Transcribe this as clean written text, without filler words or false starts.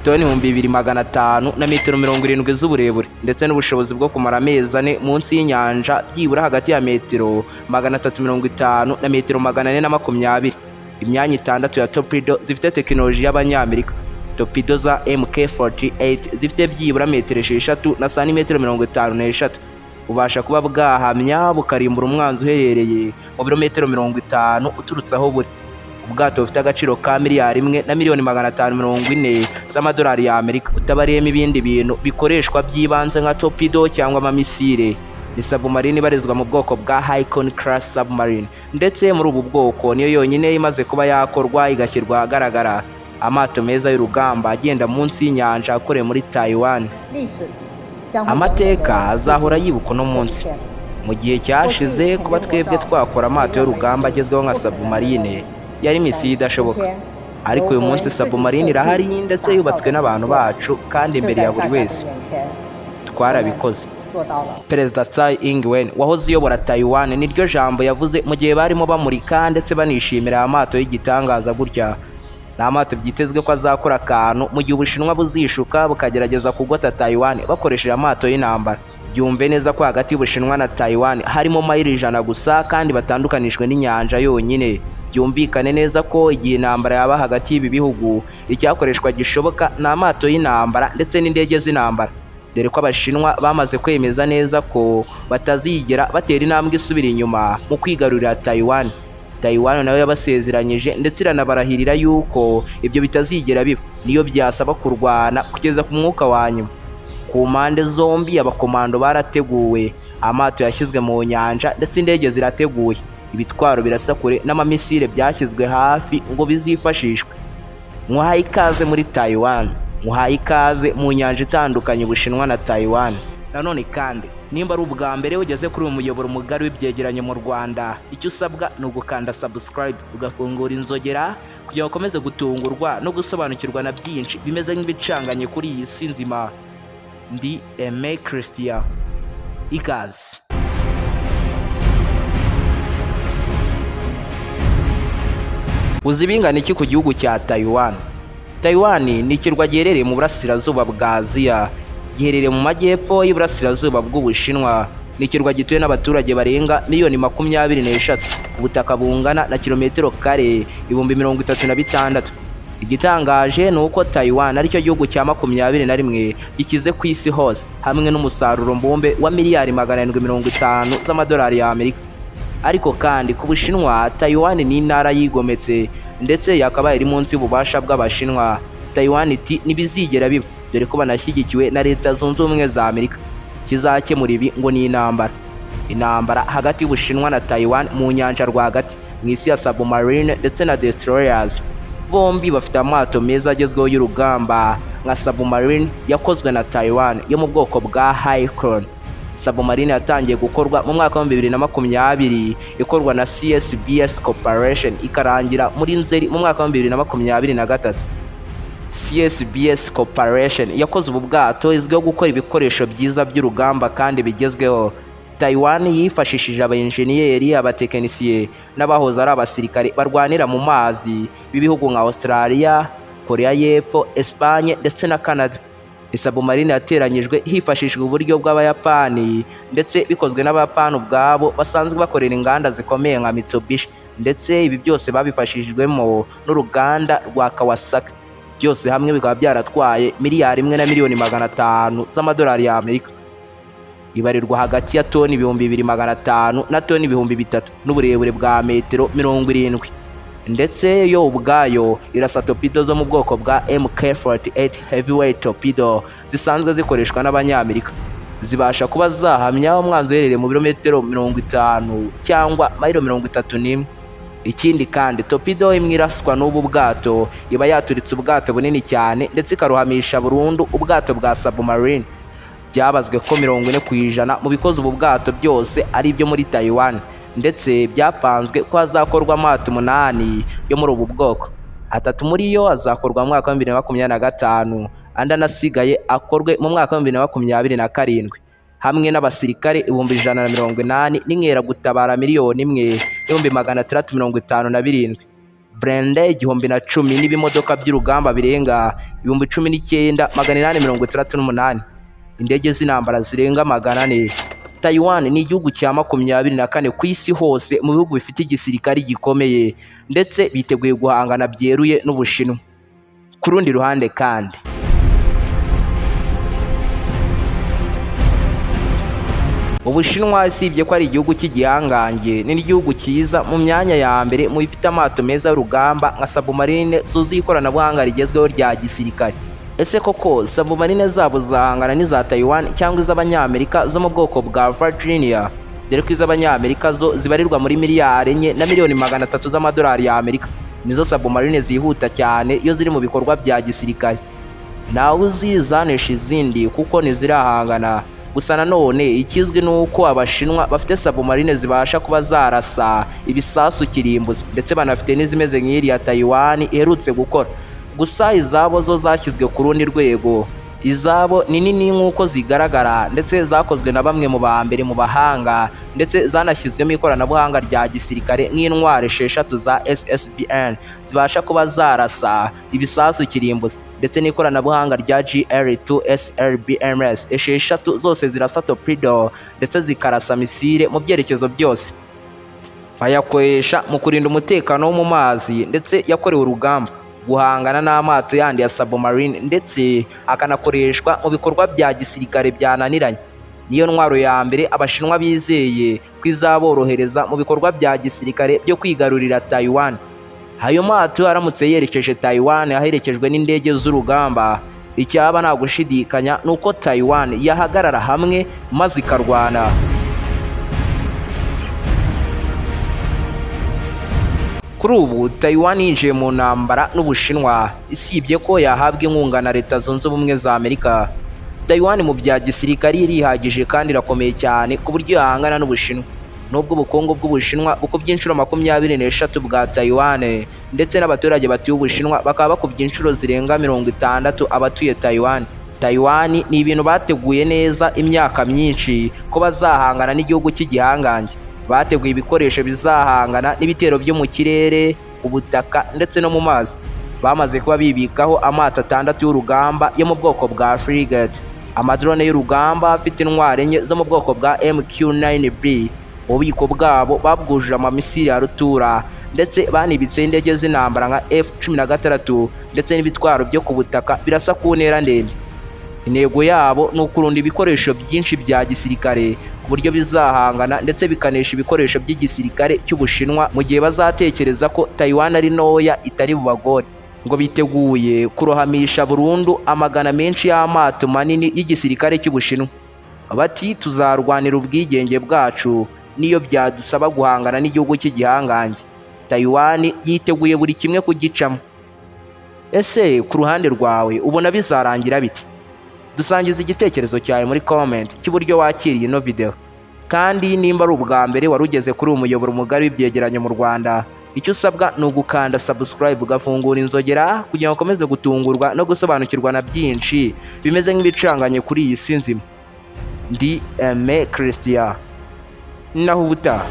Toni 2500 na metero 70 z'uburebure, ndetse n'ubushobozi bwo kumara amezi 4 munsi y'inyanja, byibura hagati ya metero 350 na metero 420. Imyanya itandatu ya torpedo zifite tekinoloji y'Abanyamerika, torpedo za MK48 zifite byibura metero 6 na santimetero 53, bubasha kuba bwahamya bukarimbura umwanzi uherereye mu birometero 50 uturutse aho buri. Ubwato bufite agaciro ka 1,540,000,000 z'amadolari y'Amerika, utabariyemo ibindi bintu bikoreshwa by'ibanze nka torpedo cyangwa amamisire. Ni submarine ibarizwa mu bwoko bwa Hurricane class submarine, ndetse muri ubu bwoko niyo yonyine imaze kuba yakorwa igashyirwa ahagaragara. Amato meza y'urugamba agenda munsi y'inyanja akorewe muri Taiwan. 历史将会 Amateka azahora yibuka uno munsi. Mu gihe cyashize, kuba twebwe twakora amato y'urugamba agezweho nka submarine yari misiyo idashoboka, ariko uyu munsi submarine irahari, ndetse yubatswe n'abantu bacu kandi imbere ya buri wese. Twarabikoze. 做到了。 Perezida Tsai Ing-wen wahoze uyobora Taiwan niryo jambo yavuze mu gihe barimo bamurika ndetse banishimira aya mato y'igitangaza gutya. Ni amato byitezwe ko azakora akantu mu gihe Ubushinwa buzishuka bukagerageza kugota Taiwan bakoresheje amato y'intambara. Byumve neza ko hagati y'Ubushinwa na Taiwan harimo mayiro 100 gusa, kandi batandukanijwe n'inyanja yonyine. Byumvikane neza ko igihe intambara yaba hagati y'ibi bihugu, icyakoreshwa gishoboka ni amato y'intambara ndetse n'indege z'intambara, dore ko Abashinwa bamaze kwemeza neza ko batazigera batera intambwe isubira inyuma mu kwigarurira Taiwan. Taiwan nayo yabasezeranyije ndetse iranabarahirira yuko ibyo bitazigera biba, niyo byasaba kurwana kugeza ku mwuka wa nyuma. Ku mpande zombi abakomando barateguwe, amato yashyizwe mu nyanja ndetse indege zirateguye, ibitwaro birasa kure n'amamisire byashyizwe hafi ngo bizifashishwe. Muhaye ikaze muri Taiwan, muhaye ikaze mu nyanja itandukanye Ubushinwa na Taiwan. Nanone kandi, nimba ari ubwa mbere ugeze kuri uyu muyoboro mugari w'ibyegeranyo mu Rwanda, icyo usabwa ni ugukanda subscribe, ugafungura inzogera kugira ngo ukomeze gutungurwa no gusobanukirwa na byinshi bimeze nk'ibicanganye kuri iyi si nzima. Ndi Aime Christian, ikaze. Uzi bingana iki ku gihugu cya Taiwan? Taiwan ni ikirwa giherereye mu burasirazuba bwa Aziya, giherereye mu majyepfo y'uburasirazuba bw'Ubushinwa. Ni ikirwa gituwe n'abaturage barenga miliyoni 23, ubutaka bungana na kilometero kare 36,000. Igitangaje ni uko Taiwan aricyo gihugu cya 21 gikize ku isi hose, hamwe n'umusaruro mbumbe wa miliyari 750 z'amadolari y'Amerika. Ariko kandi ku Bushinwa, Taiwan ni intara yigometse ndetse yakabaye iri munsi y'ububasha bw'Abashinwa. Taiwan iti ntibizigera biba, dore ko banashyigikiwe na Leta Zunze Ubumwe za Amerika. Ikizakemura ibi ngo ni intambara, intambara hagati y'Ubushinwa na Taiwan mu nyanja rwagati, mu isi ya submarine ndetse na destroyers. Bombi bafite amato meza agezweho y'urugamba nka submarine yakozwe na Taiwan yo mu bwoko bwa Hurricane. Submarine yatangiye gukorwa mu mwaka wa 2020, ikorwa na CSBC Corporation, ikarangira muri Nzeri mu mwaka wa 2023. CSBC Corporation yakoze ubu bwato izwiho gukora ibikoresho byiza by'urugamba kandi bigezweho. Taiwan yifashishije abayenjeniyeri, abatekinisiye n'abahoze ari abasirikare barwanira mu mazi b'ibihugu nka Australia, Korea y'Epfo, Espagne ndetse na Canada. Submarine yateranyijwe hifashishijwe uburyo bw'Abayapani, ndetse bikozwe n'Abayapani ubwabo basanzwe bakorera inganda zikomeye nka Mitsubishi, ndetse ibi byose babifashijwemo n'uruganda rwa Kawasaki. Byose hamwe bikaba byaratwaye 1,500,000,000 z'amadolari y'Amerika. Ibarirwa hagati ya toni 2500 na toni 3000 n'uburebure bwa metero 70, ndetse yo ubwayo irasa torpedo zo mu bwoko bwa MK48 heavyweight torpedo zisanzwe zikoreshwa n'Abanyamerika, zibasha kuba zahamya umwanzi uherereye mu birometero 50 cyangwa mayiro 31. Ikindi kandi, torpedo imwe iraswa n'ubu bwato iba yaturitse ubwato bunini cyane, ndetse ikaruhamisha burundu ubwato bwa submarine. Byabazwe ko 40% mu bikoze ubu bwato byose ari ibyo muri Taiwan, ndetse byapanzwe ko hazakorwa amato umunani yo muri ubu bwoko. Atatu muri yo azakorwa mu mwaka wa 2025, andi anasigaye akorwe mu mwaka wa 2027, hamwe n'abasirikare 180,000 n'inkeragutabara 1,657,000. Blindé 1010 n'ibimodoka by'urugamba birenga 19,868, indege z'intambara zirenga 400. Taiwan ni igihugu cya 24 ku isi hose mu bihugu bifite igisirikare gikomeye, ndetse biteguye guhangana byeruye n'Ubushinwa. Ku rundi ruhande kandi, Ubushinwa usibye ko ari igihugu cy'igihangange, ni n'igihugu cyiza mu myanya ya mbere mu bifite amato meza y'urugamba nka submarine zuzuye ikoranabuhanga rigezweho rya gisirikare. Ese koko submarine zabo zahangana n'iza Taiwan cyangwa iz'Abanyamerika zo mu bwoko bwa Virginia? Dore ko iz'Abanyamerika zo zibarirwa muri miliyari 4 na miliyoni 300 z'amadolari y'Amerika. Nizo submarine zihuta cyane iyo ziri mu bikorwa bya gisirikare. Ntawe uzi izanesha izindi kuko ntizirahangana. Gusa nanone ikizwi ni uko Abashinwa bafite submarine zibasha kuba zarasa ibisasu kirimbuzi, ndetse banafite n'izimeze nk'iriya Taiwan iherutse gukora. Gusa izabo zo zashyizwe ku rundi rwego. Izabo ni nini nk'uko zigaragara, ndetse zakozwe na bamwe mu ba mbere mu bahanga, ndetse zanashyizwemo ikoranabuhanga rya gisirikare nk'intwaro 6 za SSBN zibasha kuba zarasa ibisasu kirimbuzi, ndetse n'ikoranabuhanga rya GR2 SLBMS 6 zose zirasa torpedo ndetse zikarasa misile mu byerekezo byose. Bayakoresha mu kurinda umutekano wo mu mazi, ndetse yakorewe urugamba guhangana n'amato yandi ya submarine, ndetse akanakoreshwa mu bikorwa bya gisirikare byananiranye. Niyo ntwaro ya mbere Abashinwa bizeye ko izaborohereza mu bikorwa bya gisirikare byo kwigarurira Taiwan. Ayo mato aramutse yerekeje Taiwan aherekejwe n'indege z'urugamba, icyaba nta gushidikanya ni uko Taiwan yahagarara hamwe maze ikarwana. Kuri ubu Taiwan yinjiye mu ntambara n'Ubushinwa, isibye ko yahabwa inkunga na Leta Zunze Ubumwe za Amerika. Taiwan mu bya gisirikare irihagije kandi irakomeye cyane ku buryo yahangana n'Ubushinwa. Nubwo ubukungu bw'Ubushinwa bukubye inshuro 23 bwa Taiwan, ndetse n'abaturage batuye Ubushinwa bakaba bakubye inshuro zirenga 60 abatuye Taiwan. Taiwan ni ibintu bateguye neza imyaka myinshi ko bazahangana n'igihugu cy'igihangange. Bateguye ibikoresho bizahangana n'ibitero byo mu kirere, ubutaka ndetse no mu mazi. Bamaze kuba bibikaho amato 6 y'urugamba yo mu bwoko bwa frigates, amadrone y'urugamba afite intwaro 4 zo mu bwoko bwa MQ-9B. Ububiko bwabo babwujuje amamisiri ya rutura, ndetse banibitseho indege z'intambara nka F-16 ndetse n'ibitwaro byo ku butaka birasa ku ntera ndende. Intego yabo ni ukurunda ibikoresho byinshi bya gisirikare ku buryo bizahangana ndetse bikanesha ibikoresho by'igisirikare cy'Ubushinwa mu gihe bazatekereza ko Taiwan ari ntoya itari bubagore. Ngo biteguye kurohamisha burundu amagana menshi y'amato manini y'igisirikare cy'Ubushinwa. Bati tuzarwanira ubwigenge bwacu niyo byadusaba guhangana n'igihugu cy'igihangange. Taiwan yiteguye buri kimwe kugicamo. Ese ku ruhande rwawe ubona bizarangira bite? Dusangiza igitekerezo cyawe muri comment cy'uburyo wakiriye ino video. Kandi nimba ari ubwa mbere wari ugeze kuri uyu muyoboro mugari w'ibyegeranyo mu Rwanda, icyo usabwa ni ugukanda subscribe ugafungura inzogera kugira ngo ukomeze gutungurwa no gusobanukirwa na byinshi bimeze nk'ibicanganye kuri iyi si nzima. Ndi Aime Christian, naho ubutaha.